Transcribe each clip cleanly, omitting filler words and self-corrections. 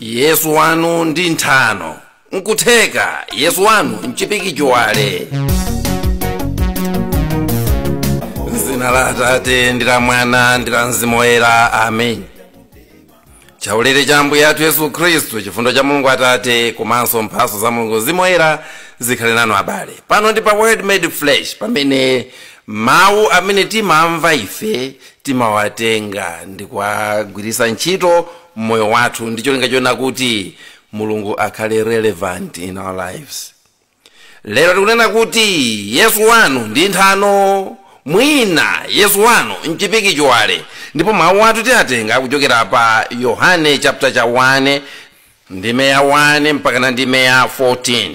Yesu wanu ndi nthano nkutheka Yesu wanu mchipikichiwale. Zina la Atate ndi la Mwana ndi la Mzimu Woyera, amen. Chaulere cha Ambuye athu Yesu Khristu, chifundo cha Mulungu Atate komanso mphatso za Mulungu Mzimu Woyera zikhale nanu abale. Pano ndi pa Word Made Flesh, pamene mawu amene timamva ife timawatenga ndi kuwagwiritsa ntchito mmoyo wathu ndi cholinga chona kuti Mulungu akhale relevant in our lives. Lero tikunena kuti Yesu wanu ndi nthano, mwina Yesu wanu mchipikichiwale. Ndipo mawu athu tiatenga kuchokera pa Yohane chapter cha 1 ndime ya 1 mpaka na ndime ya 14.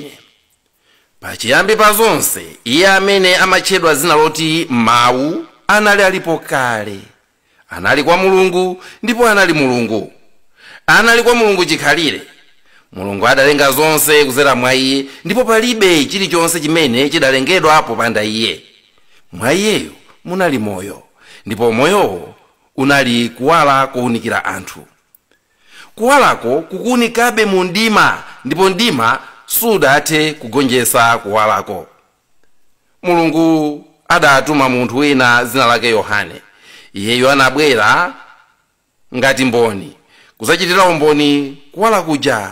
Pachiyambi pa zonse, iye amene amatchedwa dzina loti Mawu anali alipo kale. Anali kwa Mulungu ndipo anali Mulungu. Anali kwa Mulungu chikhalire. Mulungu adalenga zonse kudzera mwa iye, ndipo palibe chilichonse chimene chidalengedwa popanda iye. Mwa iyeyo munali moyo, ndipo moyowo unali kuwala kowunikira anthu. Kuwalako kukuwunikabe mu mdima, ndipo mdima sudathe kugonjetsa kuwalako. Mulungu adatuma munthu wina dzina lake Yohane. Iyeyo anabwera ngati mboni, kudzachitira umboni kuwala kuja,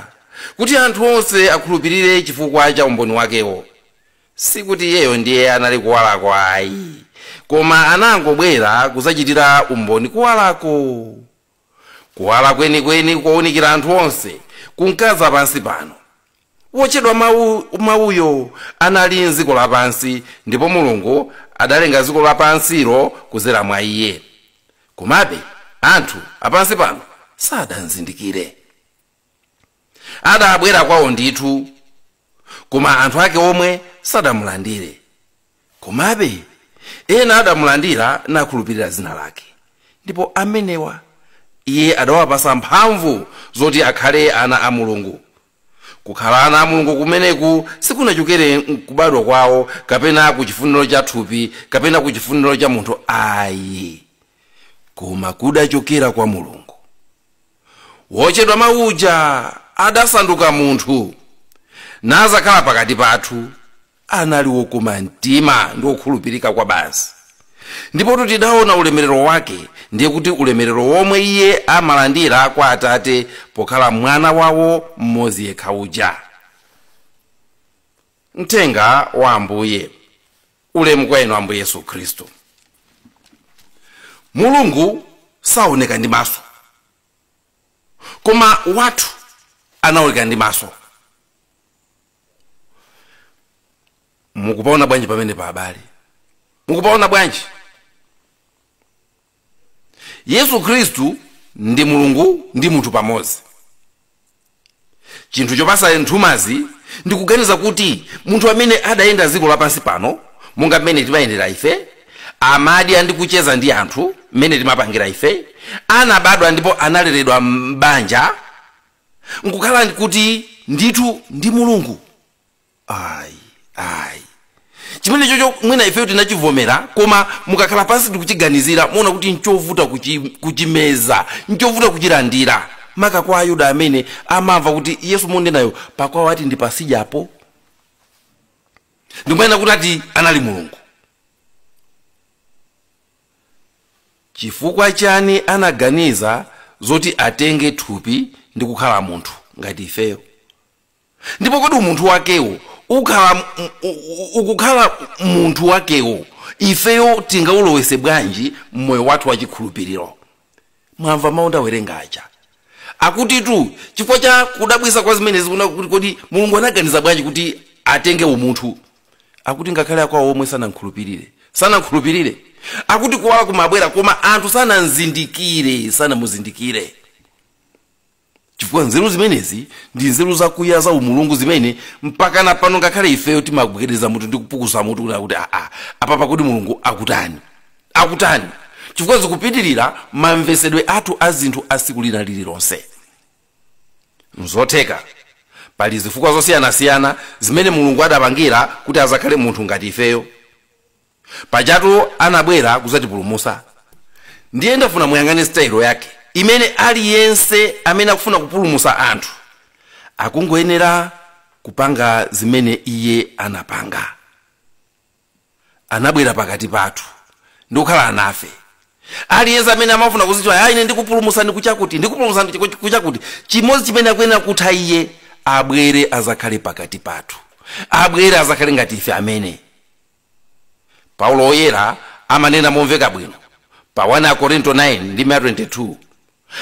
kuti anthu onse akhulupirire chifukwa cha umboni wakewo. Sikuti iyeyo ndiye anali kuwalako ayi, koma anangobwera kudzachitira umboni kuwalako. Kuwala kwenikweni kowunikira anthu onse kunkaza pansi pano. Wotchedwa mawuyo anali mdziko lapansi, ndipo Mulungu adalenga dziko lapansilo kudzera mwa iye. Komabe anthu apansi pano sadamzindikire. Adabwera kwawo ndithu, koma anthu ake omwe sadamulandire. Komabe ena adamulandira nakhulupirira dzina lake, ndipo amenewa iye adawapasa mphamvu zoti akhale ana a Mulungu. Kukhala ana a Mulungu kumeneku sikunachokere mkubadwa kwawo, kapena ku chifuniro cha thupi, kapena ku chifuniro cha munthu ayi, koma kudachokera kwa Mulungu. Wochedwa mawuja adasanduka munthu nazakhala pakati pathu. Anali wokoma mtima ndi wokhulupirika kwa basi, ndipo tidaona ulemerero wake, ndiye kuti ulemerero womwe iye amalandira kwa Atate pokhala mwana wawo mmodzi yekha uja. Mthenga wa Ambuye. Ulemu kwa inu Ambuye Yesu Khristu. Mulungu saoneka ndi maso, koma wathu anaoneka ndi maso. Mukupaona bwanji pamene pa abale? Mukupaona bwanji? Yesu Khristu ndi Mulungu ndi munthu pamodzi. Chinthu chopasa nthumazi ndikuganiza kuti munthu amene adayenda dziko lapansi pano monga mmene timayendera ife, amadya ndi kucheza ndi anthu mmene timapangira ife, anabadwa ndipo analeredwa m'banja, nkukhala kuti ndithu ndi Mulungu. Ayi, ayi, chimene chocho mwina ifeyo tinachivomera, koma mukakhala pansi ndikuchiganizira muona kuti nchovuta kuchimeza, nchovuta kuchilandira. Maka kwa Ayuda amene amamva kuti Yesu mundenayo pakwawo ati ndi pasijapo, ndikumayena kuti ati anali Mulungu. Chifukwa chani anaganiza zoti atenge thupi ndi kukhala munthu ngati ifeyo? Ndipo kodi umunthu wakewo ukukhala munthu wakewo ifeyo tingaulowese bwanji mmoyo wathu wachikhulupiriro? Mwamva mawu ndawerenga aja akutitu chifukwa cha kudabwisa kwa zimenezi kuti kodi Mulungu anaganiza bwanji kuti atenge umunthu, akuti ngakhale akwawo omwe sanamkhulupirire. Akuti kuwala kumabwera koma anthu sanamuzindikire, chifukwa nzeru zimenezi ndi nzeru zakuya za umulungu zimene mpaka na pano ngakhale ifeyo timagwedeza mutu ndi kupukusa mutu kuti apapa kuti Mulungu akutani, chifukwa zikupitirira mamvesedwe athu a zinthu a tsiku lina lililonse. Nzotheka pali zifukwa zosiyanasiyana zimene Mulungu adapangira kuti azakhale munthu ngati ifeyo. Pajatu anabwera kudzatipulumutsa. Ndiye ndafuna muyang'ane style yake imene aliyense amene akufuna kupulumutsa anthu akungoyenera kupanga zimene iye anapanga. Anabwera pakati pathu ndi kukhala nafe. Aliyense amene amafuna kuzichwa, ine ndikupulumutsani kuchakuti, ndikupulumutsani kuchakuti, chimodzi chimene akuyenera kutha iye, abwere azakhale pakati pathu, abwere azakhale ngati ife amene. Paulo oyera amanena momveka bwino pa 1 Korinto 9 ndi 22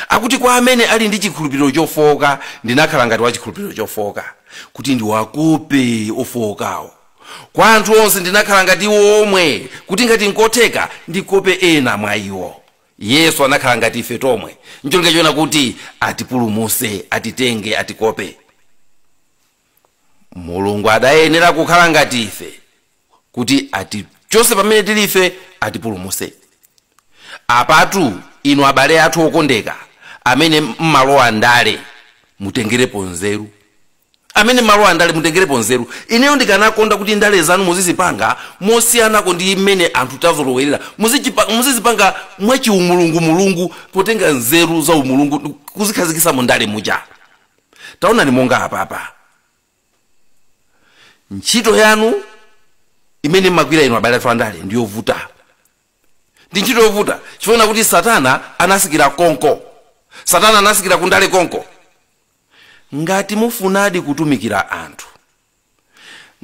akuti, kwa amene ali ndi chikhulupiriro chofowoka ndinakhala ngati wa chikhulupiriro chofowoka, kuti ndiwakope ofowokawo. Kwa anthu onse ndinakhala ngati iwo omwe, kuti ngati nkotheka ndikope ena mwa iwo. Yesu anakhala ngati ife tomwe, ncholinga chona kuti atipulumuse, atitenge, atikope. Mulungu adayenera kukhala ngati ife kuti atichose pamene tili ife, atipulumuse. Apatu inu abale athu okondeka amene mmalowa ndale, mutengerepo nzeru. Amene mmalowa ndale, mutengerepo nzeru. Ineyo ndikanakonda kuti ndale zanu muzizipanga mosiyanako ndi mmene anthu tazolowerera, muzizipanga mwachiumulungumulungu, potenga nzeru za umulungu kuzikhazikisa mu ndale muja. Taonani monga apapa ntchito yanu imene mmagwira inu abale athu andale ndiyovuta, ndi ntchito yovuta, chifukwa kuti Satana anasikira konko, Satana anasikira kundale konko. Ngati mufunadi kutumikira anthu,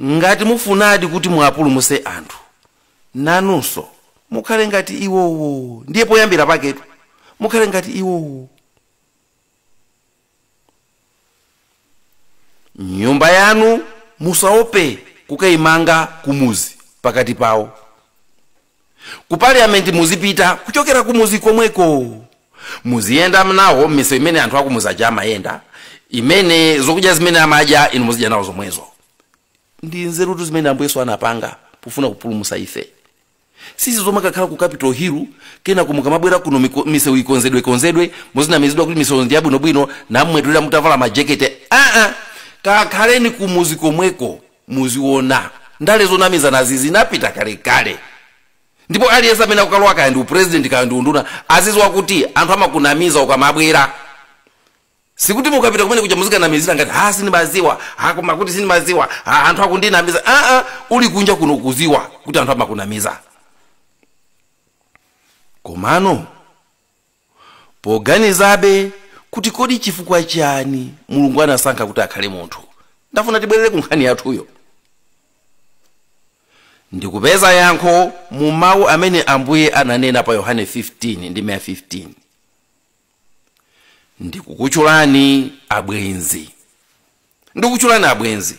ngati mufunadi kuti muapulumuse anthu, nanunso mukhale ngati iwowo. Ndiye poyambira paketu mukhale ngati iwowo. Nyumba yanu musaope kukayimanga kumuzi pakati pawo. Ku parliament muzipita kuchokera kumuzi komweko, muziyenda nawo m'misewu imene anthu akumuzi aja amayenda, imene zokudya zimene amadya inu muzidya nawo zomwezo. Ndi nzerutu zimene Ambuye Yesu anapanga pofuna kupulumutsa ife. Sisi zomwe kakhala ku Capitol Hill, kena kumukamabwera kuno misewu ikonzedwe konzedwe, muzinamizidwa kuti misewu ndi yabwinobwino, namwetulira mutavala majekete. Kakhaleni kumuzi komweko, muziona ndale zonamizana zinapita kalekale. Ndipo aliyense amene akukalowa kaya ndi upresident kaya ndi unduna aziziwa kuti anthu amakunamiza ukamabwera. Sikuti mukapita kumene kuja muzikanamizira ngati sindimaziwa, koma kuti sindimaziwa, anthu akundinamiza. Uli kunja kuno kuziwa kuti anthu amakunamiza. Komano poganizabe kuti kodi chifukwa chani Mulungu anasankha kuti akhale munthu, ndafuna tibwerere ku nkhani yathuyo ndikupeza yankho mu mawu amene Ambuye ananena pa Yohane 15 ndi 15: ndikukutchulani abwenzi, ndikukutchulani abwenzi.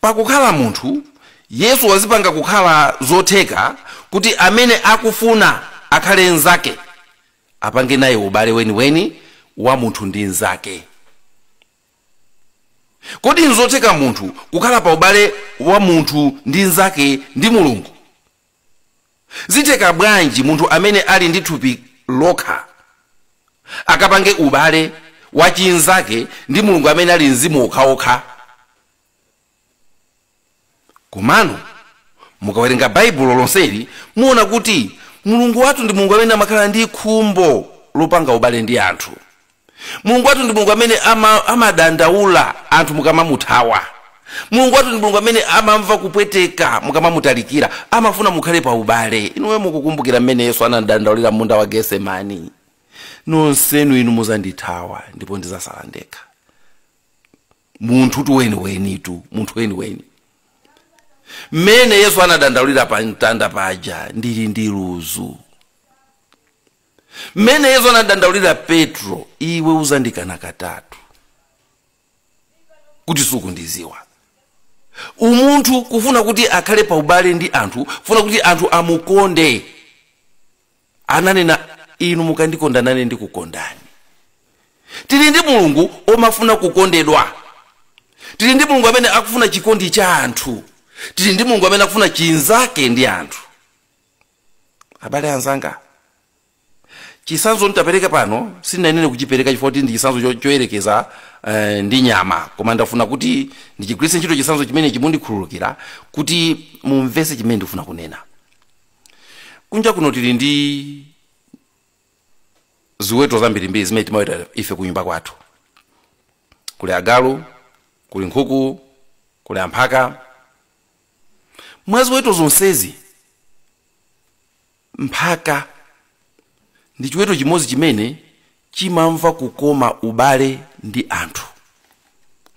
Pakukhala munthu, Yesu wazipanga kukhala zotheka kuti amene akufuna akhale nzake apange naye ubale weniweni wa munthu ndi nzake. Kodi nzotheka munthu kukhala pa ubale wa munthu ndi nzake ndi Mulungu? Zitheka bwanji munthu amene ali ndi thupi lokha akapange ubale wa chinzake ndi Mulungu amene ali mzimu okhaokha? Komano mukawerenga Baibulo lonseli muona kuti Mulungu wathu ndi Mulungu amene amakhala ndi khumbo lopanga ubale ndi anthu. Mulungu wathu ndi Mulungu amene amadandaula anthu mukamamuthawa. Mulungu wathu ndi Mulungu amene amamva kupweteka mukamamutalikira, amafuna mukhale pa ubale. Inuwe mukukumbukira mmene Yesu anadandaulira munda wa Getsemani: nonsenu inu muzandithawa ndipo ndizasala ndekha. Munthu tu weniwenitu, munthu weniweni. Mmene Yesu anadandaulira pa mtanda paja, ndili ndi luzu. Mmene Yesu anadandaulira Petro, iwe uzandikana katatu kuti sukundiziwa. Umunthu kufuna kuti akhale pa ubale ndi anthu, kufuna kuti anthu amukonde, ananena inu mukandikonda nane ndikukondani. Tili ndi Mulungu omafuna kukondedwa, tili ndi Mulungu amene akufuna chikondi cha anthu, tili ndi Mulungu amene akufuna chinzake ndi anthu. Abale anzanga, chisanzo nditapereka pano sindinanene kuchipereka chifukwa kuti ndi chisanzo choyerekeza ndi nyama, koma ndafuna kuti ndichigwiritse ntchito chisanzo chimene chimundikhululukira kuti mumvese chimene ndikufuna kunena. Kunja kuno tili ndi Ziweto zambirimbiri zimene timaweta ife kunyumba kwathu, kuli agalu, kuli nkhuku, kuli amphaka. Mwa ziweto zonsezi, mphaka ndi chiweto chimodzi chimene chimamva kukoma ubale ndi anthu.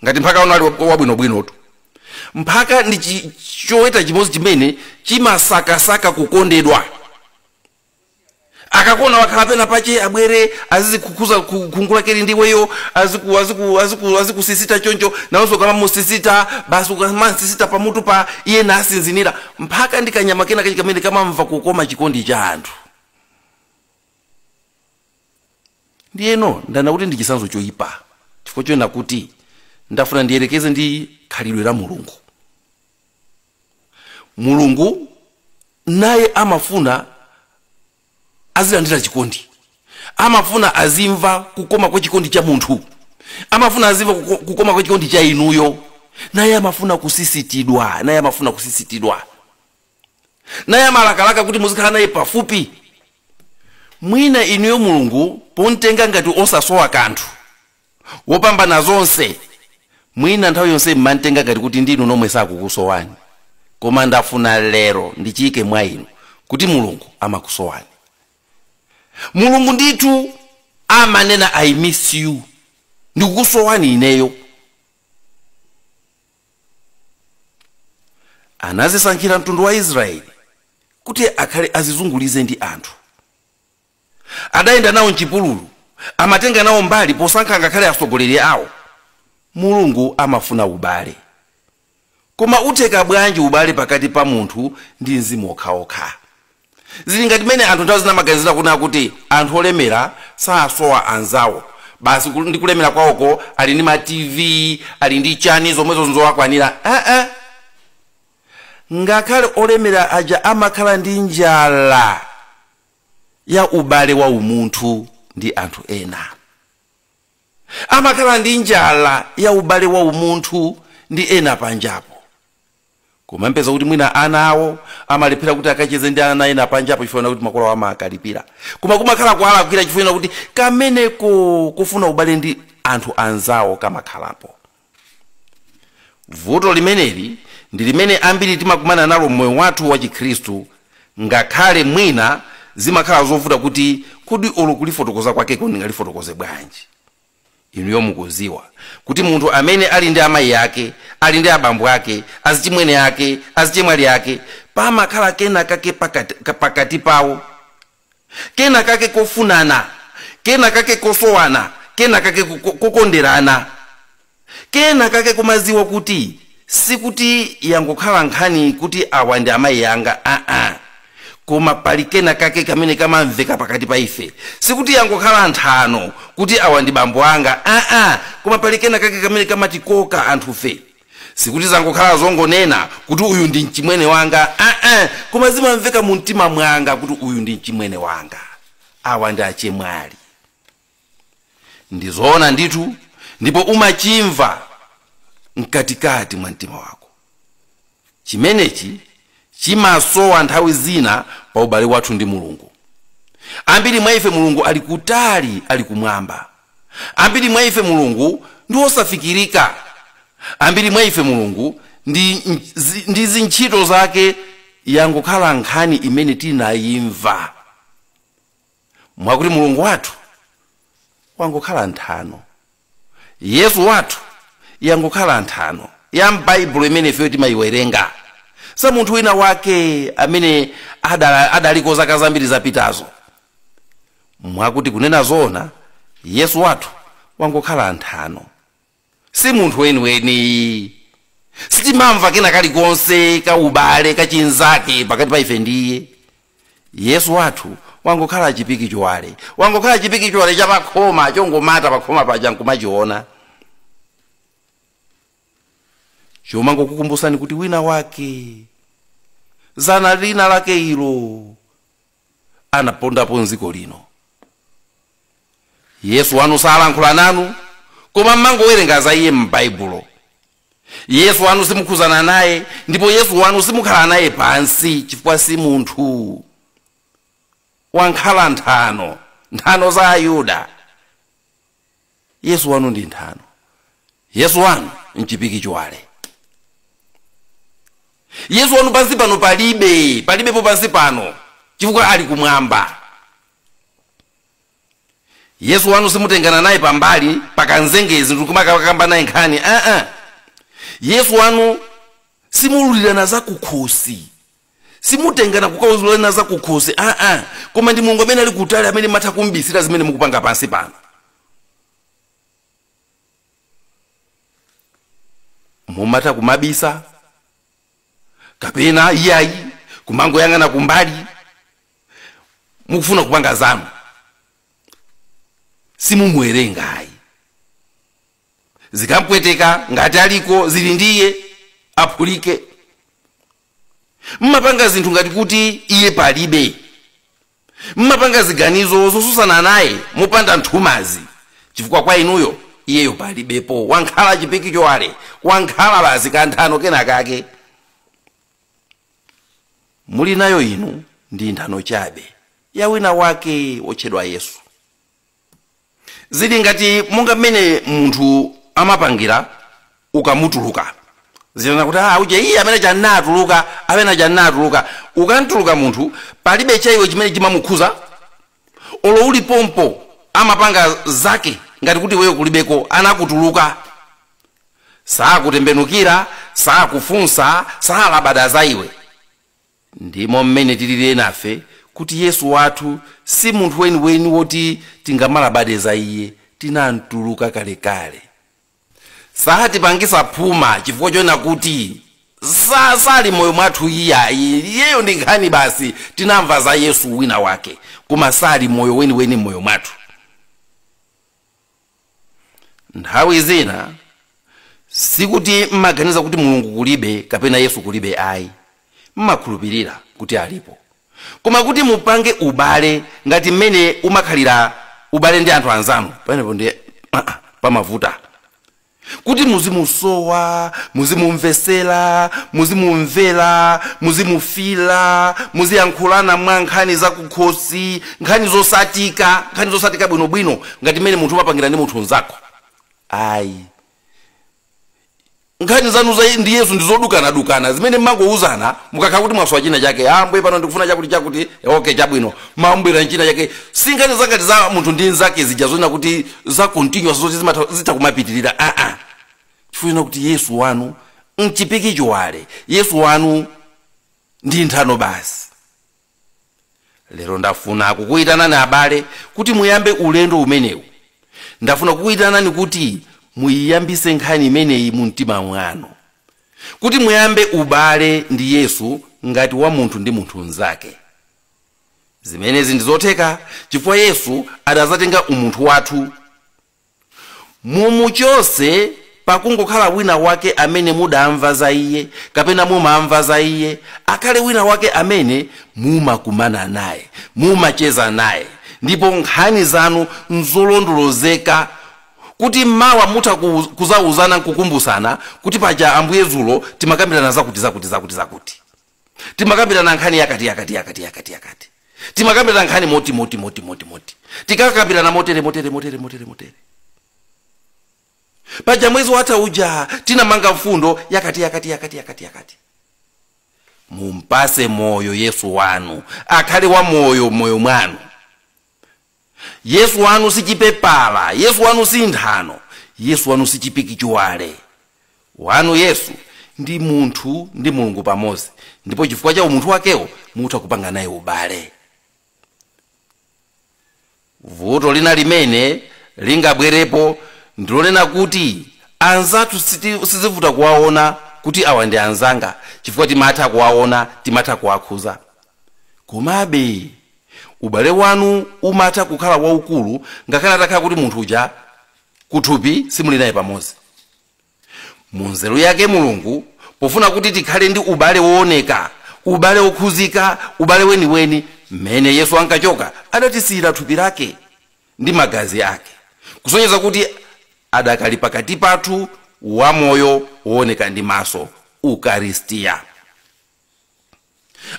Ngati mphaka unali wabwinobwinotu, mphaka ndi choweta chimodzi chimene chimasakasaka kukondedwa. Akakona wakhala pena pache, abwere azizikhuza khungu lake ndiweyo, azikusisita choncho, nawonso kamamusisita basi, ukamasisita pamutu pa iye nasinzinira. Mphaka ndi kanyama kena kachi kamene kamamva kukoma chikondi cha anthu. Ndiyeno ndana kuti ndi chitsanzo choyipa, chifukwa choyena kuti ndafuna ndiyerekeze ndi khalidwe la Mulungu. Mulungu naye amafuna azilandira chikondi, amafuna azimva kukoma kwa chikondi cha munthu, amafuna azimva kukoma kwa chikondi cha inuyo. Naye amafuna kusisitidwa, naye amafuna kusisitidwa, naye amalakalaka kuti muzikhala naye pafupi. Mwina inuyo Mulungu pontenga ngati osasowa kanthu, wopambana zonse, mwina nthawi yonse mmantenga ngati kuti ndinu nomwe sakukusowani. Koma ndafuna lero ndichiyike mwa inu kuti Mulungu amakusowani. Mulungu ndithu amanena, "I miss you, ndikukusowani ineyo." Anazisankhira mtundu wa Israeli kuti akhale azizungulize ndi anthu. Adayenda nawo mchipululu, amatenga nawo mbali posankha ngakhale atsogoleri awo. Mulungu amafuna ubale. Koma utheka bwanji ubale pakati pa munthu ndi mzimu okhaokha? Zili ngati mmene anthu nthawi zina amaganizira kunena kuti anthu olemera sasowa anzawo, basi ndi kulemera kwawoko ali ndi ma TV, ali ndi chani, zomwezo nzowakwanira. Aa, ngakhale olemera aja amakhala ndi njala ya ubale wa umunthu ndi anthu ena, amakhala ndi njala ya ubale wa umunthu ndi ena panjapo. Koma mpeza kuti mwina ana awo amalephera kuti akacheze ndi ana ena panjapo chifukwa kuti makolo awo amakalipira. Koma kumakhala kuwalakwira chifukwa kuti kameneko kufuna ubale ndi anthu anzawo kamakhalapo. Vuto limeneli ndi limene ambiri timakumana nalo mmoyo wathu wa Chikhristu, ngakhale mwina zimakhala zovuta kuti kodi olo kulifotokoza kwakeko ndingalifotokoze bwanji. Inuyo mukuziwa kuti munthu amene ali ndi amayi ake, ali ndi abambo ake, azichimwene ake, azichemwali ake, pamakhala kena kake pakati pawo, kena kake kofunana, kena kake kosowana, kena kake kokonderana, kena kake kumaziwa kuti sikuti yangokhala nkhani kuti awa ndi amayi anga, aa, koma pali kena kake kamene kamamveka pakati pa ife. Sikuti yangokhala nthano kuti awa ndi bambo anga, aa, koma pali kena kake kamene kamatikoka anthufe. Sikuti zangokhala zongonena kuti uyu ndi mchimwene wanga, aa, koma zimamveka mu mtima mwanga kuti uyu ndi mchimwene wanga, awa ndi achemwali. Ndizoona ndithu, ndipo umachimva mkatikati mwa mtima wako. Chimenechi chimasowa nthawi zina pa ubale wathu ndi Mulungu. Ambiri mwa ife Mulungu ali kutali, ali kumwamba. Ambiri mwa ife Mulungu ndi wosafikirika. Ambiri mwa ife Mulungu ndi zintchito zake yangokhala nkhani imene tinayimva, mwakuti Mulungu wathu wangokhala nthano, Yesu wathu yangokhala nthano ya m'Baibulo imene ifeyo timayiwerenga, sa munthu wina wake amene adaliko zaka zambiri zapitazo. Mwakuti kunena zoona, Yesu wathu wangokhala nthano, si munthu weniweni. Sitimamva kena kalikonse ka ubale kachinzake pakati pa ife ndiye. Yesu wathu wangokhala chipiki chowale, wangokhala chipiki chowale chapakhoma, chongomata pakhoma paja nkumachiona, chomangokukumbusani kuti wina wake zana lina lake ilo anapondapo mdziko lino. Yesu wanu salankhula nanu, koma mmangowerenga za iye m'Baibulo. Yesu wanu simukhuzana naye, ndipo Yesu wanu simukhala naye pansi, chifukwa si munthu, wankhala nthano Nthano za Ayuda. Yesu wanu ndi nthano. Yesu wanu mchipiki chiwale. Yesu wanu pansi pano palibe, palibepo pansi pano, chifukwa ali kumwamba. Yesu wanu simutengana naye pambali pakanzengezi ndikumakakamba naye nkhani. Yesu wanu simululirana za kukhosi, simutengana kukauzulana za kukhosi. Koma ndi Mulungu amene ali kutali, amene matha kumbisira zimene mukupanga pansi pano. Mumatha kumabisa kapena iyayi kumangoyang'ana kumbali, mukufuna kupanga zanu, simumuwerenga ayi. Zikampweteka ngati aliko zili ndiye aphulike. Mmapanga zinthu ngati kuti iye palibe. Mmapanga ziganizo zosusana naye mopanda nthumazi, chifukwa kwa inuyo iyeyo palibepo. Wankhala chipiki chowale, wankhala basi kanthano kenakake. Muli nayo inu ndi nthano chabe ya wina wake wotchedwa Yesu. Zili ngati monga mmene munthu amapangira ukamutuluka. Zilana kuti uje iye amene chanatuluka, amene chanatuluka. Ukantuluka munthu palibe chaiwe chimene chimamukhuza, olo uli pompo amapanga zake ngati kuti wewe kulibeko, anakutuluka. Sakutembenukira, sakufunsa, salabada za iwe. Ndimo mmene tilili nafe kuti Yesu wathu si munthu weniweni woti tingamalabade za iye, tinamtuluka kalekale. Satipangisa phuma chifukwa chona kuti sali moyo mwathu iyayi, iyeyo ndi nkhani basi, tinamva za Yesu wina wake, koma sali moyo weniweni moyo mwathu. Nthawi zina sikuti mmaganiza kuti Mulungu kulibe kapena Yesu kulibe ayi, mmakhulupirira kuti alipo, koma kuti mupange ubale ngati mmene umakhalira ubale ndi anthu anzanu, pamenepo ndi pamavuta. Kuti muzimusowa, muzimumvesera, muzimumvera, muzimufila, muziyankhulana mwa nkhani zakukhosi, nkhani zosatika, nkhani zosatika bwinobwino ngati mmene munthu umapangira ndi munthu mnzako. Ayi, nkhani zanu ndi Yesu ndi zodukanadukana zimene mmangouzana mukakhala kuti mwasowa china chake. Ambuye pano ndikufuna chakuti chakuti, okay chabwino, mambwera china chake. Si nkhani zakati za munthu ndi nzake zija zoona kuti za continuous zoti zitha kumapitirira. Chifukwa kuti Yesu wanu mchipiki chiwale, Yesu wanu ndi nthano basi. Lero ndafuna kukuyitanani abale kuti muyambe ulendo umenewu. Ndafuna kukuyitanani kuti muyiyambise nkhani imeneyi mu mtima mwanu, kuti muyambe ubale ndi Yesu ngati wa munthu ndi munthu mnzake. Zimenezi ndi zotheka chifukwa Yesu adazatenga umunthu wathu. Mumuchose pakungokhala wina wake amene mudamva za iye kapena mumamva za iye, akhale wina wake amene mumakumana naye, mumacheza naye, ndipo nkhani zanu nzolondolozeka, kuti mawa mutha kuzauzana nkukumbusana kuti paja Ambuye zulo timakambirana zakuti zakuti zakuti zakuti, timakambirana nkhani yakati yakati yakati yakati yakati, timakambirana nkhani moti moti moti moti moti, tikakambirana motere motere motere motere motere. Paja mwezi watha uja tinamanga mfundo yakati yakati yakati yakati yakati. Mumpase moyo Yesu wanu, akhale wa moyo moyo mwanu. Yesu wanu si chipepala, Yesu wanu si nthano, Yesu wanu si chipiki chiwale. Wanu Yesu ndi munthu ndi Mulungu pamodzi, ndipo chifukwa cha umunthu wakewo mutha kupanga naye ubale. Vuto lina limene lingabwerepo ndilonena kuti anzathu sizivuta kuwaona kuti awa ndi anzanga, chifukwa timatha kuwaona, timatha kuwakhuza. Komabe ubale wanu umatha kukhala waukulu ngakhale atakhala kuti munthu uja kuthupi simuli naye pamodzi. Munzeru yake Mulungu pofuna kuti tikhale ndi ubale wooneka, ubale wokhuzika, ubale weniweni, mmene Yesu ankachoka adatisiyira thupi lake ndi magazi ake, kusonyeza kuti adakali pakati pathu wamoyo wooneka ndi maso, Ukaristiya.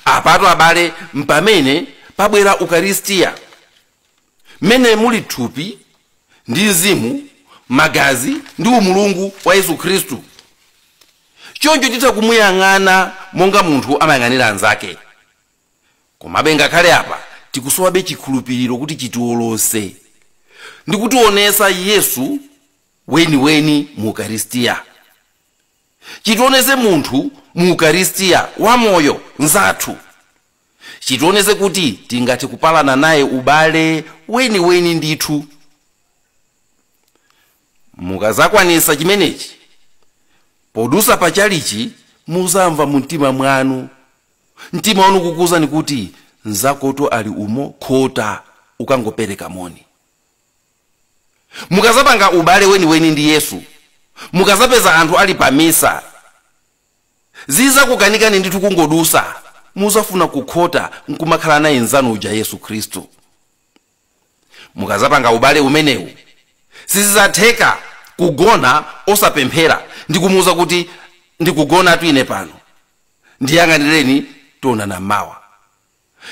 Apatu abale mpamene pabwera Ukaristiya, Mmene muli thupi ndi mzimu, magazi ndi umulungu wa Yesu Khristu. Choncho titha kumuyang'ana monga munthu amayang'anira anzake. Komabe ngakhale apa tikusowabe chikhulupiriro kuti chitiwolose ndi kutionesa Yesu weniweni mu Ukaristiya. Chitionese munthu mu Ukaristiya wamoyo nzathu. Chitionese kuti tingathe kupalana naye ubale weniweni ndithu. Mukazakwanisa chimenechi, podusa pachalichi muzamva mu mtima mwanu, mtima wanu kukuwuzani kuti nzakoto ali umo, khota ukangopereka moni. Mukazapanga ubale weniweni ndi Yesu, mukazapeza anthu ali pamisa, zizakukanikani ndithu kungodusa, muzafuna kukhota nkumakhala naye nzanu uja Yesu Khristu. Mukazapanga ubale umenewu, sizizatheka kugona osapemphera ndi kumuwuza kuti ndikugona tu ine pano, ndiyang'anireni tionana mawa,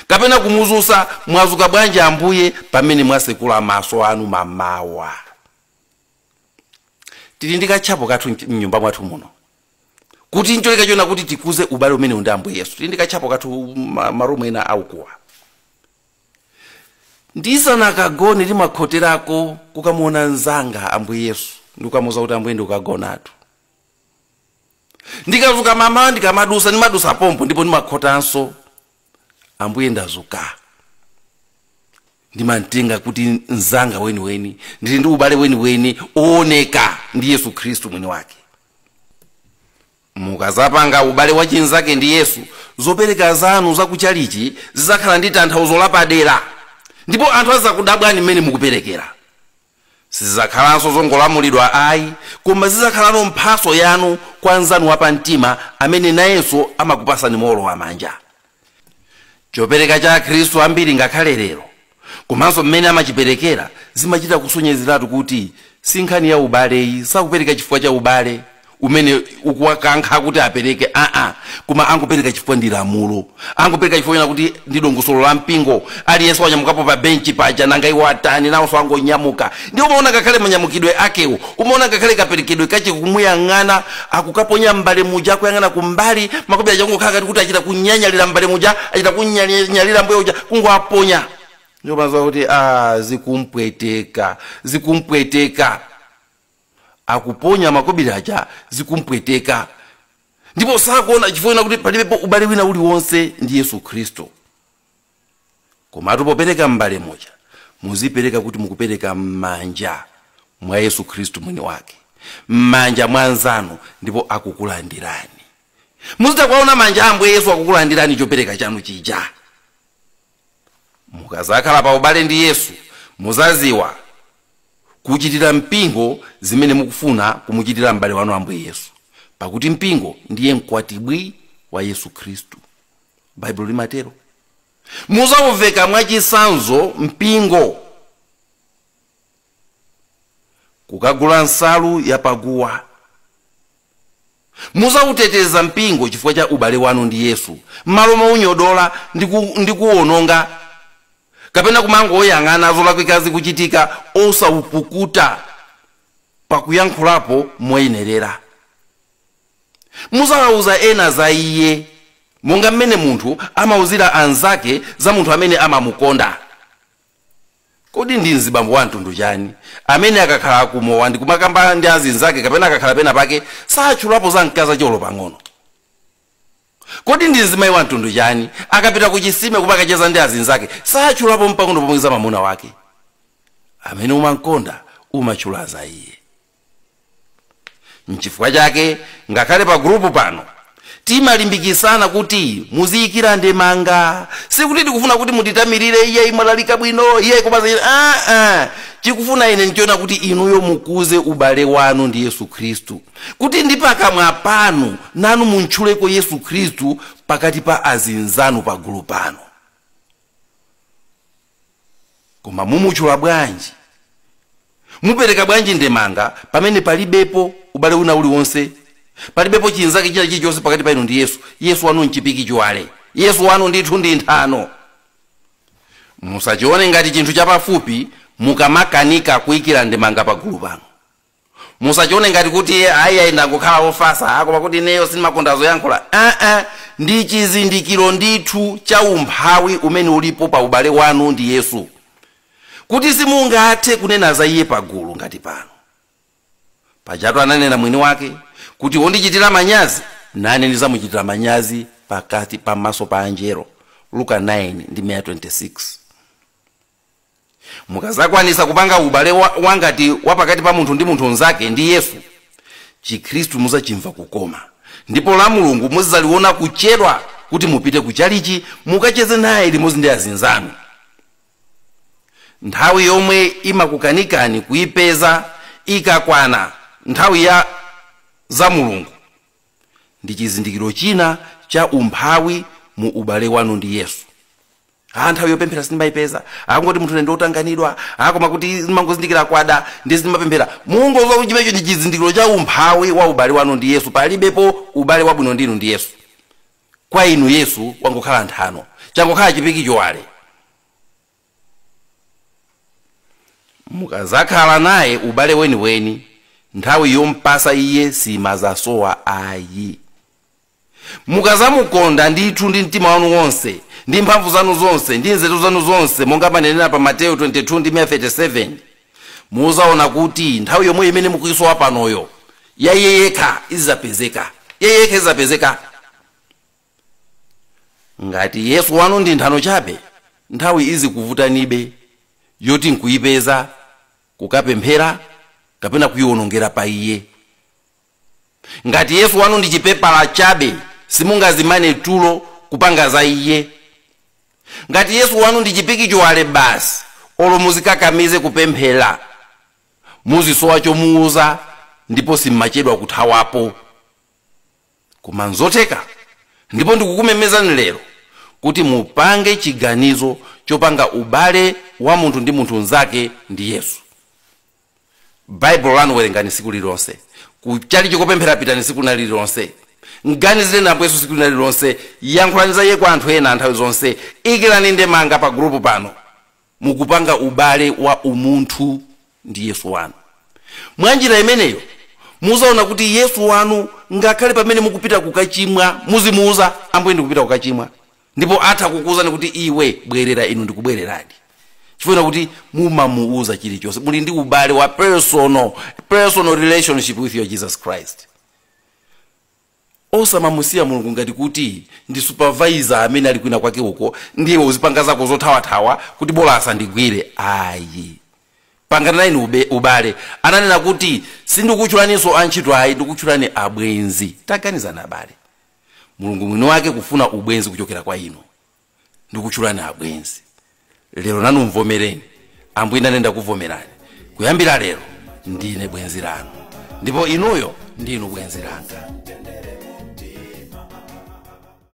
kapena kumuzusa mwazuka bwanji Ambuye pamene mwasekula maso anu mamawa. Tili ndi katchapo kathu mnyumba mwathu muno kuti ncholeka chona kuti tikuze ubale umene ndi Ambuye Yesu. Tili ndi katchapo kathu marumu ena aukuwa. Ndisanakagone ndimakhoterako kukamuona nzanga Ambuye Yesu, ndikukamuuza kuti Ambuye ndikukagonatu. Ndikazuka mamawa ndikamadusa, ndimadusa pompo ndipo ndimakhotanso, Ambuye ndazuka. Ndimantenga kuti nzanga weniweni, ndili ndi ubale weniweni ooneka ndi Yesu Khristu mwini wake. Mukazapanga ubale wa chinzake ndi Yesu, zopereka zanu zakuchalichi zizakhala ndi tanthauzo lapadera, ndipo anthu azakudabwani mmene mukuperekera. Sizakhalanso zongolamulidwa ayi, koma zizakhalanso mphaso yanu kwa nzanu wapamtima amene nayenso amakupasani mowolowa manja. Chopereka cha Akhristu ambiri ngakhale lero, komanso mmene amachiperekera, zimachita kusonyezeratu kuti si nkhani ya ubaleyi, sakupereka chifukwa cha ubale umene ukuwakankha kuti apereke, koma angopereka chifukwa ndi lamulo, angopereka chifukwa kuti ndi dongosolo la mpingo. Aliyense wanyamukapo pa benchi paja, nanga iwo atani nawonso angonyamuka. Ndipo umaona ngakhale manyamukidwe akewo, umaona ngakhale kaperekedwe kache kumuyang'ana, akukaponya mbale muja, akuyang'ana kumbali, makopi aja kungokhala ngati kuti achita kunyanyalira mbale muja, achita kunyanyalira mbuye uja, kungoaponya. Ndipo umadziwa kuti zikumpweteka, zikumpweteka. Akuponya makobiri aja, zikumpweteka. Ndipo sakuona chifukwa kuti palibepo ubale wina uliwonse ndi Yesu Khristu. Komatu popereka mbale muja, muzipereka kuti mukupereka m'manja mwa Yesu Khristu mwini wake, m'manja mwa nzanu, ndipo akukulandirani. Muzitha kuwaona manja a Ambuye Yesu akukulandirani chopereka chanu chija. Mukazakhala pa ubale ndi Yesu, muzaziwa kuchitira mpingo zimene mukufuna kumuchitira m'bale wanu Ambuye Yesu, pakuti mpingo ndiye mkwatibwi wa Yesu Khristu. Baibulo limatero. Muzauveka mwachisanzo mpingo kukagula nsalu yapaguwa. Muzauteteza mpingo chifukwa cha ubale wanu ndi Yesu, m'malo mounyodola ndi kuwononga kapena kumangoyang'ana zolakwika zikuchitika osaupukuta pakuyankhulapo moyenerera. Muzawauza ena za iye monga mmene munthu amauzira anzake za munthu amene amamukonda. Kodi ndi mzibambo wa mtundu chani amene akakhala kumowa ndi kumakamba ndi azinzake kapena akakhala pena pake satchulapo za mkazi acholo pang'ono? Kodi ndi mzimayi wa mtundu chani akapita ku chisime kumakacheza ndi azinzake satchulapo mpang'ono pomwe za mwamuna wake? Amene umankonda umatchula za iye. Nchifukwa chake ngakhale pa gurupu pano timalimbikisana kuti muziyikira ndemanga. Sikuti tikufuna kuti mutitamirire, iye imwalalika bwino, iye kumaza. Chikufuna ine nchiona kuti inuyo mukuze ubale wanu ndi Yesu Khristu, kuti ndi pakamwa panu nanu muntchuleko Yesu Khristu pakati pa azinzanu pa gulu pano. Koma mumutchula bwanji? Mupereka bwanji ndemanga pamene palibepo ubale wina uliwonse, palibepo chinzake china chilichonse pakati pa inu ndi Yesu? Yesu wanu nchipiki chiwale, Yesu wanu ndithu ndi nthano. Musachione ngati chinthu chapafupi Mukamakanika kuyikira ndemanga pagulu pano, musachione ngati kuti ayi ndangokhala ofasa, koma kuti ineyo sindimakonda zoyankhula. Ndi chizindikiro ndithu cha umphawi umene ulipo pa ubale wanu ndi Yesu, kuti simungathe kunena za iye pagulu ngati pano. Pajatu ananena mwini wake kuti wondichitira manyazi nane ndizamuchitira manyazi pakati pamaso pa anjelo, Luka 9 ndi 26. Mukazakwanisa kupanga ubale wangati wapakati pa munthu ndi munthu mnzake ndi Yesu, Chikhristu muzachimva kukoma, ndipo la Mulungu muzaliona kuchedwa kuti mupite kuchalichi mukacheze naye limodzi ndi azinzanu. Nthawi yomwe imakukanikani kuipeza ikakwana nthawi ya za Mulungu, ndi chizindikiro china cha umphawi mu ubale wanu ndi Yesu. Nthawi yopemphera sindimayipeza, akungoti munthu ndi otanganidwa, akoma kuti ndimangozindikira kwada ndi sindimapemphera. Mungozwa kuti chimenecho ndi chizindikiro cha umphawi wa ubale wanu ndi Yesu. Palibepo ubale wabwino ndinu ndi Yesu. Kwa inu Yesu wangokhala nthano, changokhala chipiki chowale. Mukazakhala naye ubale weniweni, nthawi yompasa iye simazasowa ayi. Mukazamukonda ndithu ndi mtima wanu wonse, ndi mphamvu zanu zonse, ndi nzeru zanu zonse, monga manenera pa Mateyu 22 ndi 37, muzaona kuti nthawi yomwe imene mukuisowa panoyo ya iye yekha izapezeka, iye yekha izapezeka. Ngati Yesu wanu ndi nthano chabe, nthawi izikuvutanibe yoti nkuyipeza kukapemphera kapena kuyiwonongera pa iye. Ngati Yesu wanu ndi chipepala chabe, simungazimane tulo kupanga za iye. Ngati Yesu wanu ndi chipiki chowale basi, olo muzikakamize kupemphera, muzisowa chomuuza ndipo simmachedwa kuthawapo. Koma nzotheka, ndipo ndikukumemezani lero kuti mupange chiganizo chopanga ubale wa munthu ndi munthu mnzake ndi Yesu. Baibulo lanu werengani siku lililonse, kuchali chikopemphera pitani siku lililonse, mganizireni Ambuye Yesu siku lililonse, yankhulani za iye kwa anthu ena nthawi zonse, ikirani ndemanga pa gurupu pano. Mukupanga ubale wa umunthu ndi Yesu wanu. Mwanjira imeneyo muzaona kuti Yesu wanu ngakhale pamene mukupita kukachimwa muzimuuza, Ambuye ndikupita kukachimwa, ndipo atha kukuuzani kuti iwe bwerera, inu ndikubwereradi. Chifukwa kuti mumamuuza chilichonse, muli ndi ubale wa personal relationship with your Jesus Christ. Osamamusiya Mulungu ngati kuti ndi supervisor amene ali kwina kwake uko, ndiye uzipanga zako zothawathawa kuti bola asandigwire. Ayi, pangana naye ubale. Ananena kuti sindikutchulaninso antchito ayi, ndikutchulani abwenzi. Taganizani abale, Mulungu mwini wake kufuna ubwenzi kuchokera kwa inu, ndikutchulani abwenzi. Lero nanu mvomereni, Ambuye nane ndakuvomerani, kuyambira lero ndine bwenzi lanu, ndipo inuyo ndinu bwenzi langa.